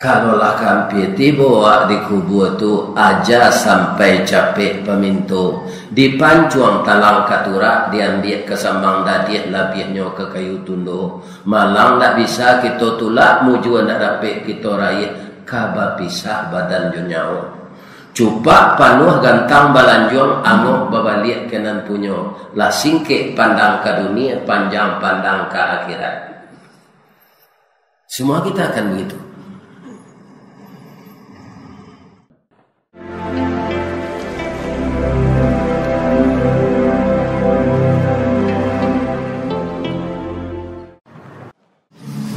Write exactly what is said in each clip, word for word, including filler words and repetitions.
Kalau lah ka ampia tibo awak di kubua tu, aja sampai capek paminto, dipancuang talang katurak, diambiak ka sambang dadiah, labiahnyo ka kayu tundo. Malang ndak bisa kito tulak, mujua ndak dapek kito raiah, ka bapisah badan jo nyawo. Cupak panuah gantang balanjuang, angok babaliak ka nan punyo, lah singkek pandang ka dunia, panjang pandang ka akhirat. Semua kita akan begitu.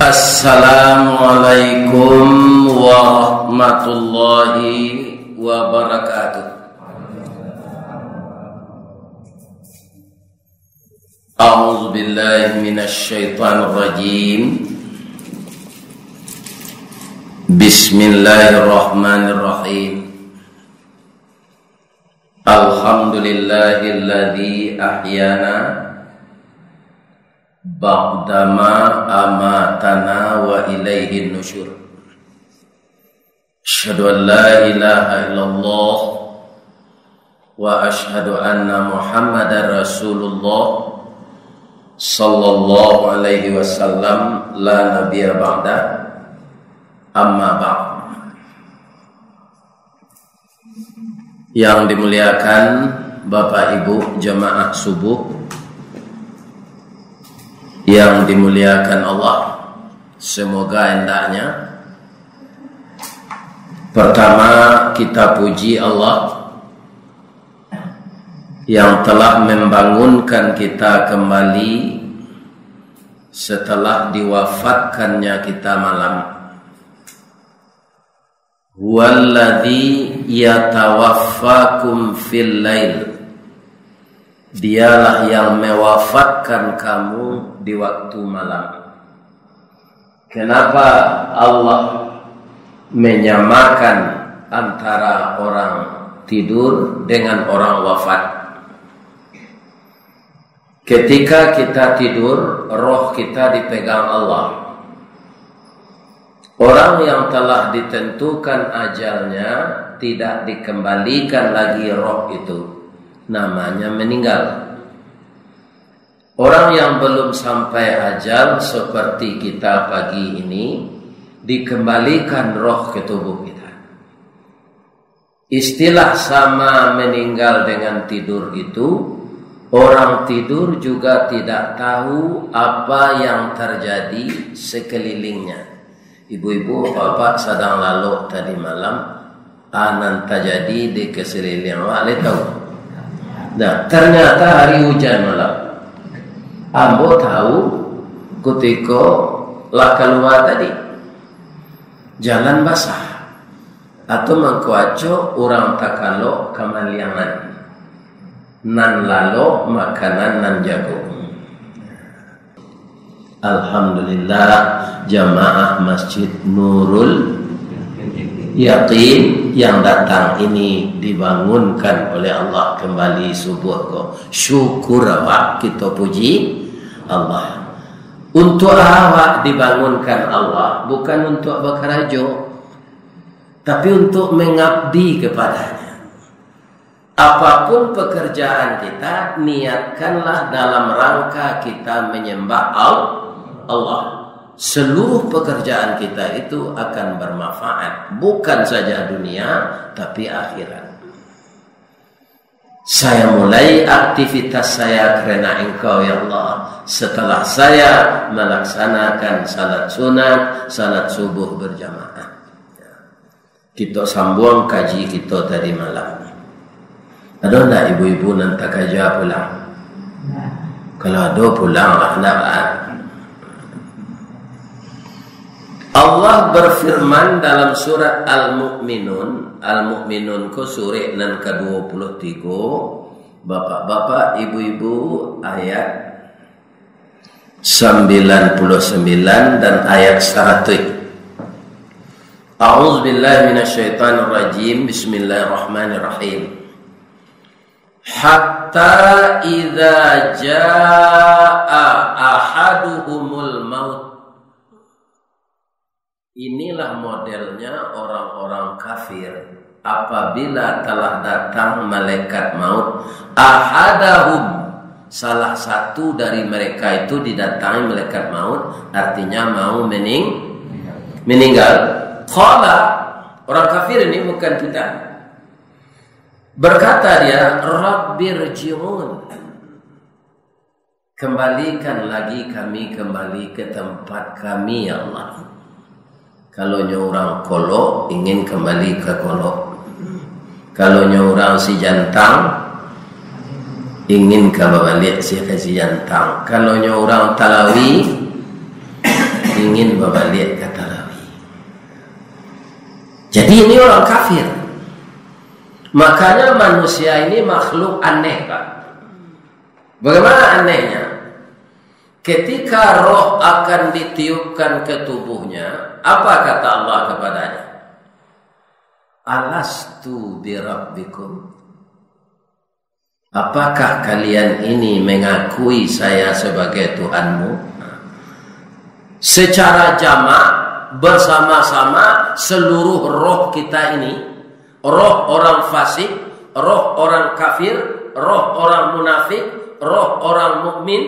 Assalamualaikum warahmatullahi wabarakatuh. A'udzubillahi minasyaitonirrajim. Bismillahirrahmanirrahim. Alhamdulillahilladzi ahyana ba'dama amatana wa ilaihin nusyur. Asyhadu an la ilaha illallah wa asyhadu anna Muhammadar Rasulullah sallallahu alaihi wasallam, la nabiyya ba'da, amma ba'd. Yang dimuliakan Bapak Ibu jamaah subuh yang dimuliakan Allah, semoga hendaknya pertama kita puji Allah yang telah membangunkan kita kembali setelah diwafatkannya kita malam. Huwallazi yatawaffakum fil lail. Dialah yang mewafatkan kamu di waktu malam. Kenapa Allah menyamakan antara orang tidur dengan orang wafat? Ketika kita tidur, roh kita dipegang Allah. Orang yang telah ditentukan ajalnya tidak dikembalikan lagi roh itu, namanya meninggal. Orang yang belum sampai ajal seperti kita pagi ini, dikembalikan roh ke tubuh kita. Istilah sama meninggal dengan tidur itu, orang tidur juga tidak tahu apa yang terjadi sekelilingnya. Ibu-ibu, bapak sadang lalok tadi malam, a nan tajadi di sekeliling awak, lai tahu? Nah, ternyata hari hujan malam. Ambo tahu kutiko lah kalua tadi. Jalan basah. Atau mangko acok urang takalok kamaliangan. Nan lalok makanan nan jago. Alhamdulillah, jamaah Masjid Nurul Yakin yang datang ini dibangunkan oleh Allah kembali subuh ko. Syukur awak, kito puji Allah. Untuk awak dibangunkan Allah, bukan untuk bakarajo, tapi untuk mengabdi kepada-Nya. Apapun pekerjaan kita, niatkanlah dalam rangka kita menyembah Al-, Allah. Seluruh pekerjaan kita itu akan bermanfaat, bukan saja dunia, tapi akhirat. Saya mulai aktivitas saya karena Engkau, ya Allah. Setelah saya melaksanakan salat sunat, salat subuh berjamaah. Kito sambuang kaji kito tadi malam. Ado ndak ibu-ibu nan takaja pulang? Kalau ado, pulanglah, ndak, ah? Allah berfirman dalam surat Al-Mukminun, Al-Mukminun ko surek nan ka dua puluh tigo, bapak-bapak, ibu-ibu, ayat sambilan puluh sambilan dan ayat saratuih. A'udzubillahi minasyaitonirrajim. Bismillahirrahmanirrahim. Hatta idza jaa ahaduhumul maut. Inilah modelnya orang-orang kafir. Apabila telah datang malaikat maut, ahadahum, salah satu dari mereka itu didatangi malaikat maut, artinya mau mening-, meninggal. Qala, orang kafir ini bukan kita. Berkata dia, "Rabbirji'un." Kembalikan lagi kami kembali ke tempat kami, ya Allah. Kalau nyo urang Kolok, ingin kembali ke Kolok. Kalau nyo urang Sijantang, ingin ka babaliak si, ka Sijantang. Kalau nyo urang Talawi, ingin babaliak ke Talawi. Jadi ini orang kafir. Makanya manusia ini makhluk aneh, Pak. Bagaimana anehnya? Ketika roh akan ditiupkan ke tubuhnya, apa kata Allah kepadanya? "Alastu birabbikum?" Apakah kalian ini mengakui saya sebagai Tuhanmu? Secara jamak, bersama-sama, seluruh roh kita ini, roh orang fasik, roh orang kafir, roh orang munafik, roh orang mukmin,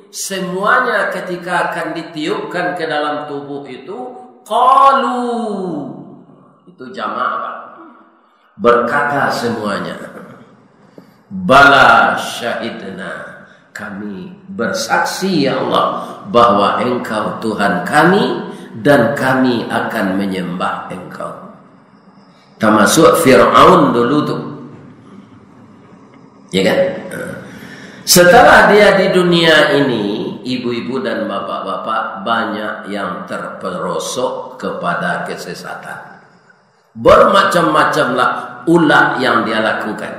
semuanya ketika akan ditiupkan ke dalam tubuh itu, qalu, itu jamak, Pak, berkata semuanya, "Bala syahidna, kami bersaksi, ya Allah, bahwa Engkau Tuhan kami, dan kami akan menyembah Engkau." Termasuk Fir'aun dulu tu. Ya kan? Setelah dia di dunia ini, ibu-ibu dan bapak-bapak, banyak yang terperosok kepada kesesatan. Bermacam-macamlah ulah yang dia lakukan.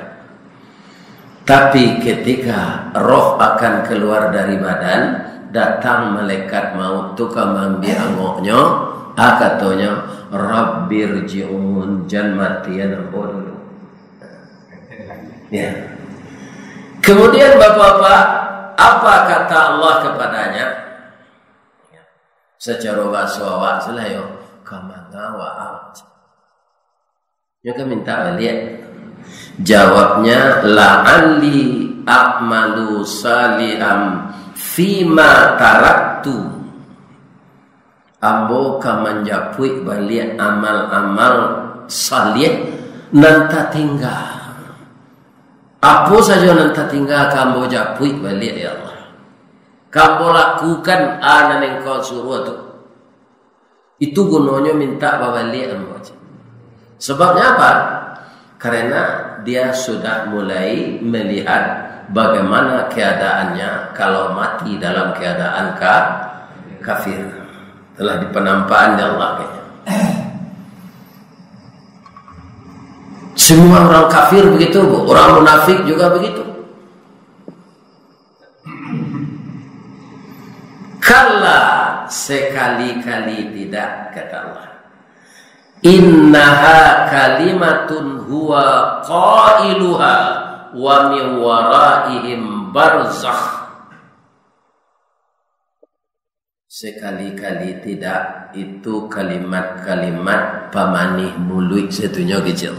Tapi ketika roh akan keluar dari badan, datang malaikat maut tu ka maambiak angoknyo, ah, katonyo, "Rabbirji'un, jan matian ambo dulu." Ya. Kemudian, Bapak-bapak, apa kata Allah kepadanya? Sacaro bahaso awak se lah yo, "Ka manga waang?" Nyo ka mintak baliak. Jawabnya, "La'alli a'malu salihan fima taraktu." Ambo ka manjapuik baliak amal-amal salih nan tatingga. Apo sajo nan tatingga ka ambo japuik baliak, ya Allah. Ka ambo lakukan a nan Engkau suruah tu. Itu gunonyo mintak babaliak ambo. Sababnya apa? Karena dia sudah mulai melihat bagaimana keadaannya kalau mati dalam keadaan ka-, kafir. Telah dipenampakan dek Allah kayaknya. Semua orang kafir begitu, Bu. Orang munafik juga begitu. Kalla, sekali-kali tidak, kata Allah. Innaha kalimatun huwa qailuha wa min waraihim barzakh. Sekali-kali tidak, itu kalimat-kalimat pamanih muluik satunyo kecil.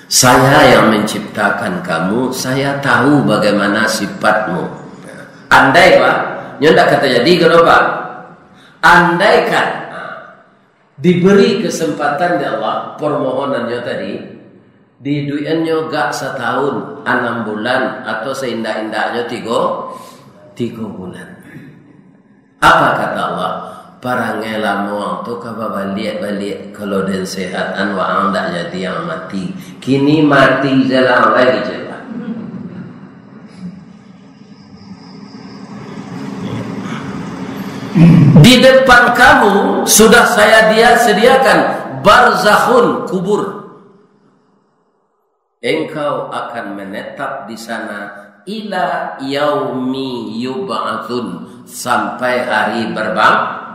Saya yang menciptakan kamu, saya tahu bagaimana sifatmu. Andai, Pak, nyo ndak ka tajadi ko, Pak. Andaikan, nah, diberi kesempatan dek Allah, permohonannyo tadi, diiduikan nyo gak satahun, anam bulan, atau seindak-indaknyo tigo, tigo bulan. Apa kata Allah? Parangai lamo ang tu ka babaliak-baliak, kalau den sehat-an waang ndak jadi ang mati. Kini mati jalan lai je lah. Di depan kamu sudah saya dia sediakan barzakhun, kubur. Engkau akan menetap di sana ila yaumi yub'atsun, sampai hari berbang-,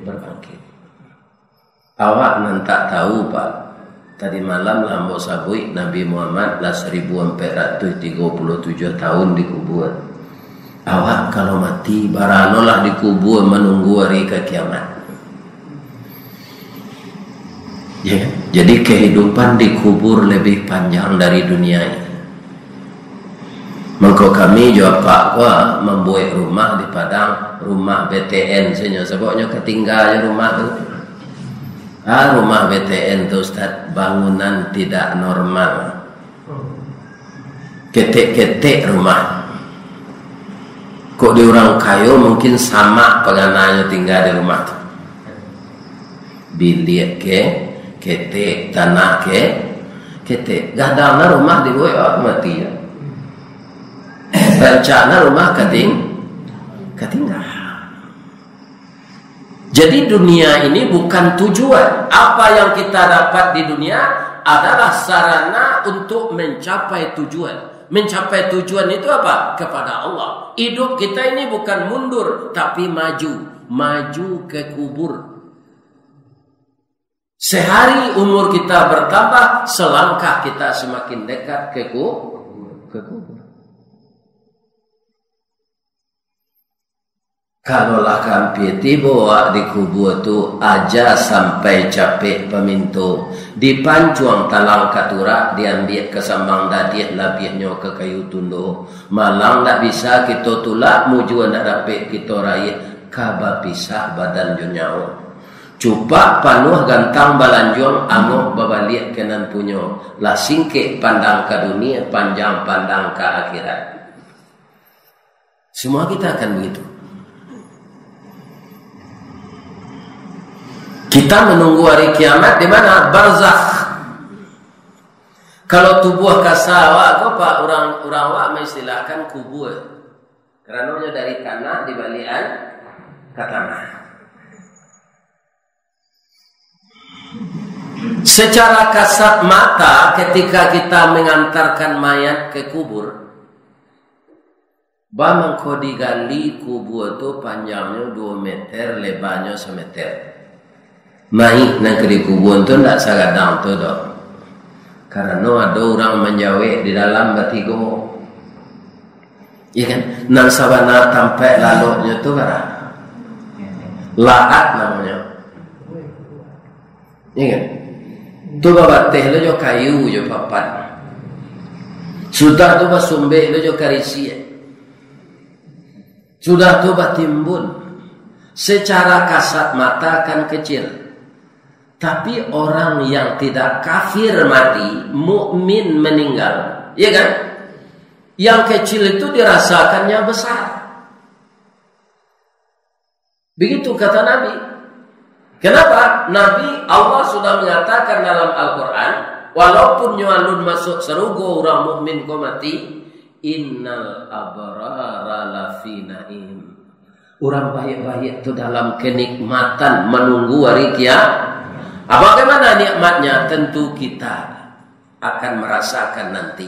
berbangkit. Awak nan tak tahu, Pak. Tadi malam lah ambo sabuik Nabi Muhammad lah saribu ampek ratuih tigo puluah tujuah tahun dikubua. Awak kalau mati, baranolah dikubua manunggu hari ka kiamat. Ya, jadi kehidupan di kubur lebih panjang dari dunia ini. Mangko kami jo apak ko mambuek rumah di Padang, rumah B T N sajo, sababnyo katingga jo rumah tu. Ah, rumah B T N tu, Ustaz, bangunan tidak normal. Ketek-ketek rumah. Kok di urang kayo mungkin samak pagananyo tingga di rumah tu. Biliak ke, ketek, tanah ke, ketek. Gadang na rumah dibuek awak mati, ya. Rancak na rumah kating-, katingga. Jadi dunia ini bukan tujuan. Apa yang kita dapat di dunia adalah sarana untuk mencapai tujuan. Mencapai tujuan itu apa? Kepada Allah. Hidup kita ini bukan mundur, tapi maju. Maju ke kubur. Sehari umur kita bertambah, selangkah kita semakin dekat ke ku-, ke kubur. Kalau lah ka ampia tibo awak di kubua tu, aja sampai capek paminto, dipancuang talang katurak, diambiak kasambang dadiah labiahnyo ka kayu tundo. Malang ndak bisa kito tulak, mujua ndak dapek kito raiah, ka bapisah badan jo nyawo. Cupak panuah gantang balanjuang, angoh babaliak ka nan punyo, lah singkek pandang ka dunia, panjang pandang ka akhirat. Semua kita akan begitu. Kita menunggu hari kiamat di mana? Barzakh. Kalau tubuah kasa awak ko, Pak, urang, urang awak maistilahkan kubur. Karano nyo dari tanah dibaliakan ka tanah. Secara kasat mata, ketika kita mengantarkan mayat ke kubur, ba mangko digali kubur tu panjangnyo duo meter, lebarnyo sameter. Mayik nan ka dikubur tu ndak sagadang tu doh. Karano ado urang manjawek di dalam batigo. Iya kan? Nan sabana tampek laloknyo tu bara? Lahat namonyo. Iya kan? Tu babateh lo jo kayu jo papan. Sudah tu basumbek lo jo karisiak. Sudah tu batimbun. Secara kasat mata kan kecil. Tapi orang yang tidak kafir mati, mukmin meninggal, ya kan? Yang kecil itu dirasakannya besar. Begitu kata Nabi. Kenapa? Nabi, Allah sudah mengatakan dalam Al-Quran, walaupun nyo alun masuk sarugo urang mukmin ko mati, innal abrara lafi naim. Urang baik-baik tu dalam kenikmatan menunggu hari kiamat. Ah, bagaimana nikmatnya? Tentu kita akan merasakan nanti.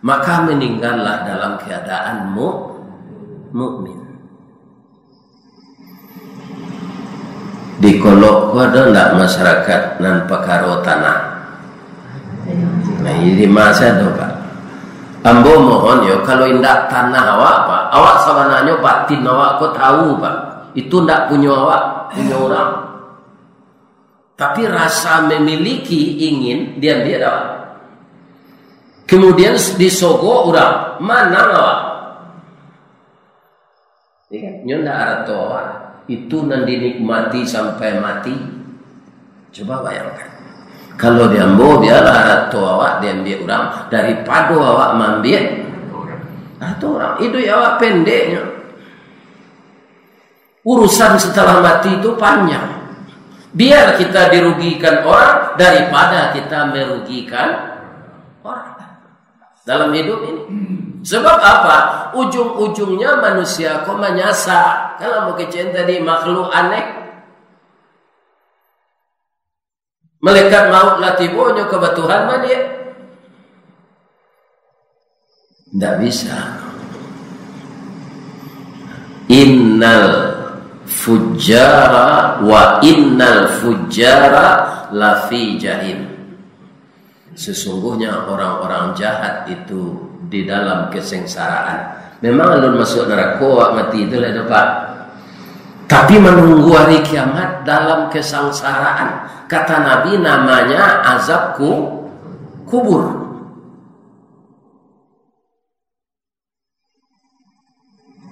Maka meninggallah dalam keadaan mu-, mukmin. Di Kolok ko ado ndak masyarakat nan pakaro tanah? Nah, di masa tu, Pak. Ambo mohon yo, kalau indak tanah awak, Pak, awak sabananyo batin awak ko tahu, Pak. Itu ndak punyo awak, punyo urang. Tapi rasa memiliki, ingin, diambiak awak. Kemudian disogok urang, manang awak. Ya kan? Nyo ndak arato awak, itu nan dinikmati sampai mati. Coba bayangkan. Kalau di ambo, biarlah arato awak diambiak urang, daripado awak maambiak arato urang. Iduik awak pendeknyo. Urusan setelah mati itu panjang. Biar kita dirugikan orang daripada kita merugikan orang dalam hidup ini. Sebab apa? Ujung-ujungnya manusia ko manyasa. Kan lah mukecek tadi, makhluk aneh. Malaikat maut lah tibo, nyo ka batuhan baliak. Ndak bisa. Innal fujjara wa innal fujjara lafi jahim. Sesungguhnya orang-orang jahat itu di dalam kesengsaraan. Memang alun masuk narako awak mati tu lah, Pak. Tapi menunggu hari kiamat dalam kesengsaraan. Kata Nabi, namanya azab ku-, kubur.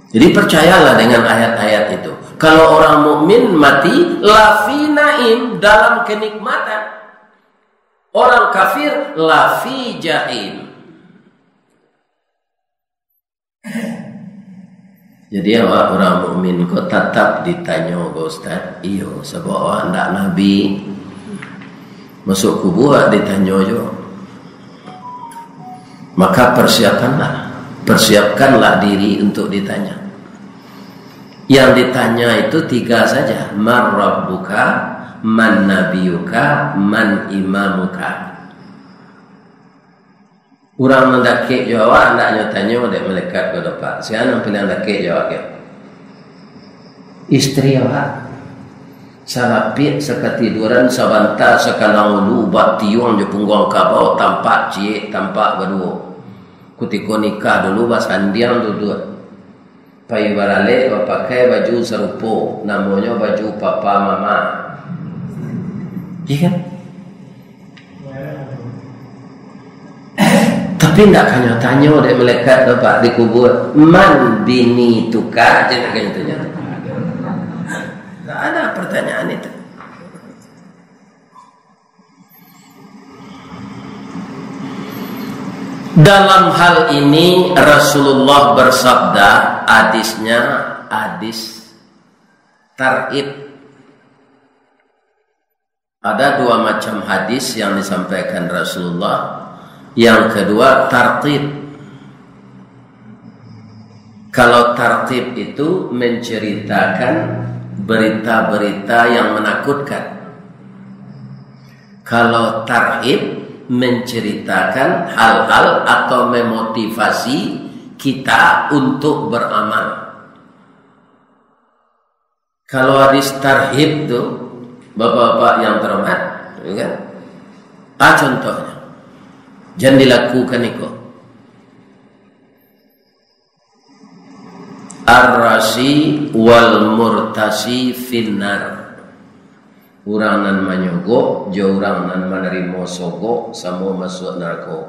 Jadi, percayalah dengan ayat-ayat itu. Kalau orang mukmin mati, lafi naim, dalam kenikmatan. Orang kafir, lafi jahim. Jadi, awak urang mukmin ko tatap ditanyo ko, Ustaz? Iyo, sabab awak ndak nabi. Masuak kubua ditanyo juo. Maka persiapanlah, persiapkanlah diri untuk ditanya. Yang ditanya itu tiga saja, "Man rabbuka, man nabiyuka, man imamuka." Urang nan dakek jo awak, andaknyo tanyo dek malaikat ko, Pak, "Sia nan paliang dakek jo awak?" "Istri awak." Salapiak sakatiduran, sabanta sakalang ulu, batiuang jo pungguang kabau, tampak ciek, tampak baduo. Kutiko nikah dulu, basandiang duduak. Pai baralek bapakai baju sarupo, namonyo baju papa mama. Iya kan? Tapi ndak kanyo tanyo dek malaikat tu, Pak, di kubua, "Man bini tuka?" Aja ndak kanyo tanyo. Ndak ada pertanyaan itu. Dalam hal ini Rasulullah bersabda, hadisnya hadis tarhib. Ada dua macam hadis yang disampaikan Rasulullah. Yang kedua, targhib. Kalau targhib itu menceritakan berita-berita yang menakutkan. Kalau tarhib menceritakan hal-hal atau memotivasi kita untuk beramal. Kalau hadis tarhib tu, bapak-bapak yang terhormat, ya kan? Ah, contohnya, jan dilakukan iko. Ar-rasi wal murtasi finnar. Urang nan manyogok jo urang nan manarimo sogok samo masuak narako.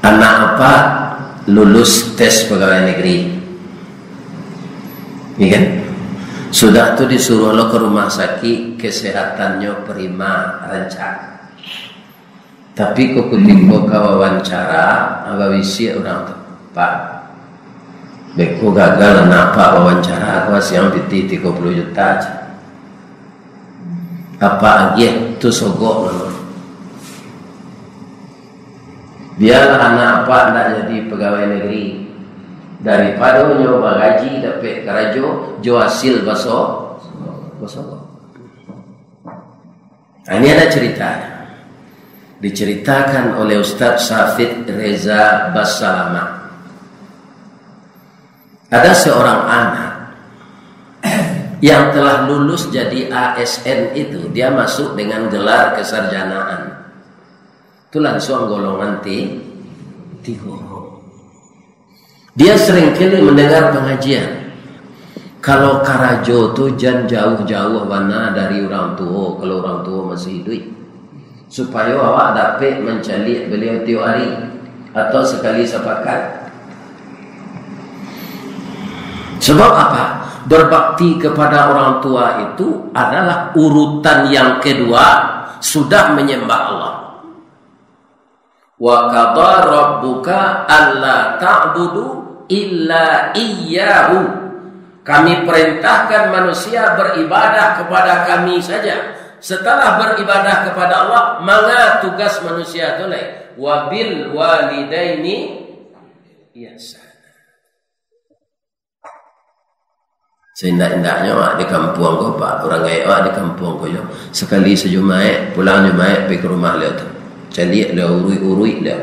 Anak apak lulus tes pegawai negeri. Iya kan? Sudah tu disuruah lo ka rumah sakik, kesehatannyo prima, rancak. Tapi ko kutiko ka wawancara, babisiak urang tu, "Pak, beko gagal anak apak wawancara, ko siang pitih tigo puluah juta aja." Apak agiah tu sogok namonyo. Bialah anak apak ndak jadi pegawai negeri. Daripado nyo bagaji dapek karajo, jo hasil baso-, basogok. Nah, ini ada ceritanya. Diceritakan oleh Ustaz Safid Reza Basalamah. Ada seorang anak yang telah lulus jadi A S N itu, dia masuk dengan gelar kesarjanaan. Itu langsung golongan ti-, tigo. Dia sering kali mendengar pengajian. Kalau karajo tu jan jauah-jauah bana dari urang tuo, kalau urang tuo masih iduik. Supayo awak dapek mancaliak baliau tiok hari atau sakali sapakat. Sebab apa? Berbakti kepada orang tua itu adalah urutan yang kedua sudah menyembah Allah. "Wa qada rabbuka alla ta'budu illa iyyahu." Kami perintahkan manusia beribadah kepada Kami saja. Setelah beribadah kepada Allah, manga tugas manusia tu lai? "Wa bil walidaini ihsana." Saindak-indaknyo awak di kampuang ko, Pak, urang gaek awak di kampuang ko yo, sakali sajumaik, pulang Jumaik, pai ka rumah liau tu. Caliak liau, uruik-uruik liau.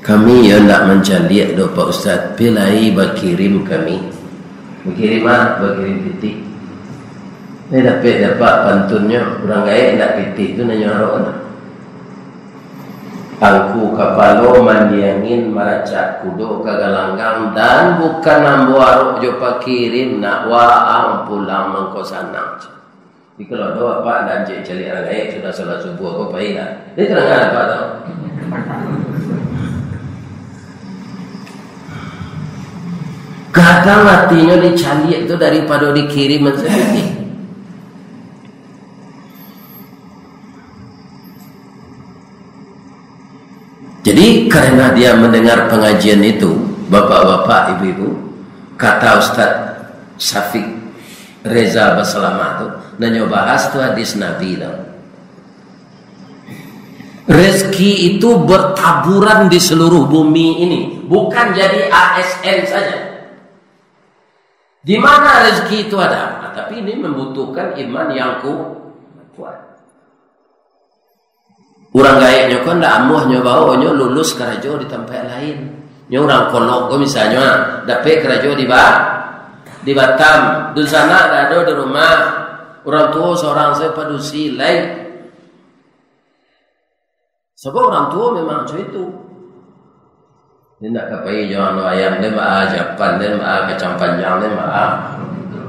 Kami yo ndak mancaliak doh, Pak Ustaz, pi lai bakirim kami. Bakirim ah, bakirim pitih. Eh, dapek-dapek pantunnyo, urang gaek ndak pitih tu nanyo arok tu. Angku kapalo mandiangin, maracak kudo ka galanggang, dan bukan ambo arok jo pakirim, nak waang pulang mangko sanang. Di kalau ado apak nan cek caliak nan gaek sudah salat subuh ko, pailah. Dia terang apa tau? Kadang atinyo dicaliak tu daripado dikirim sajo. Jadi, karena dia mendengar pengajian itu, bapak-bapak, ibu-ibu, kata Ustaz Syafiq Reza Basalamah tu, nan nyo bahas tu hadis Nabi tu. Rezeki itu bertaburan di seluruh bumi ini, bukan jadi A S N saja. Di mana rezeki itu ada? Nah, tapi ini membutuhkan iman yang ku-, kuat. Urang gaeknyo kan ndak amuah nyo bawa nyo lulus karajo di tampek lain. Nyo urang kolok ko misalnyo, ah, dapek karajo di Ba-, di Batam. Dunsanak ndak ado di rumah. Urang tuo surang sajo padusi, lai. Sabab urang tuo memang macam itu. Den ndak ka pai jo anu ayam, den baa, japan den baa, kacang panjang den baa,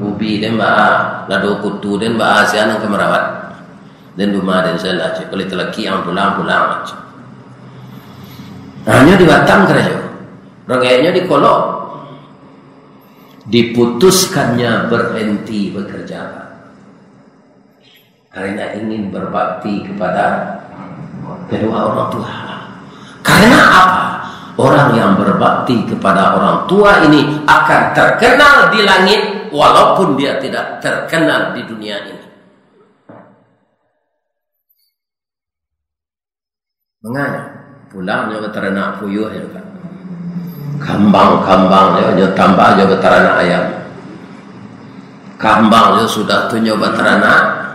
ubi den baa, lado kutu den baa, sia nan ka marawat. Den rumah den sajolah, cek, kalau talakik ang pulang, pulang, cek. Hanyo di Batam karajo. Urang gaeknyo di Kolok. Diputuskannya berhenti bekerja, Pak. Karena ingin berbakti kepada kedua orang tua. Karena apa? Orang yang berbakti kepada orang tua ini akan terkenal di langit, walaupun dia tidak terkenal di dunia ini. Manganyo, pulang nyo bataranak puyuah nyo, Pak. Kambang-kambang nyo, nyo tambah nyo bataranak ayam. Kambang nyo sudah tu nyo bataranak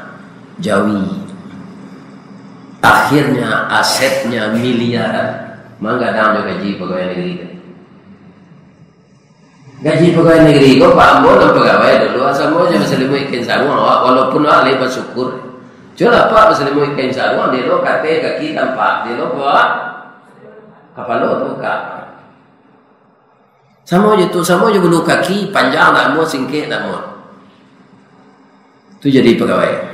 jawi. Akhirnya asetnya miliaran. Manggadang nyo gaji pegawai negeri tu. Gaji pegawai negeri ko, Pak, ambo nan pegawai dulu, samo jo basalimuik kain saruang awak, walaupun awak lai basyukur. Cubolah, Pak, basalimuik kain saruang, dielo kateh kaki tampak, dielo bawah kapalo tu ka. Samo jo tu, samo jo bulu kaki, panjang ndak amuah, singkek ndak amuah. Tu jadi pegawai.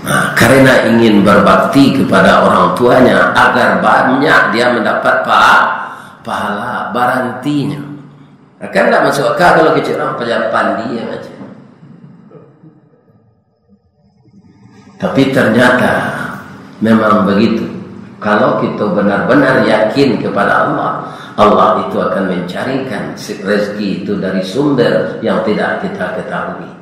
Nah, karena ingin berbakti kepada orang tuanya agar banyak dia mendapat pa-, pahala, barantinyo. Kan ndak masuk akal kalau kecek urang pajabat pandi yang aja. Tapi ternyata memang begitu. Kalau kita benar-benar yakin kepada Allah, Allah itu akan mencarikan si-, rezeki itu dari sumber yang tidak kita ketahui.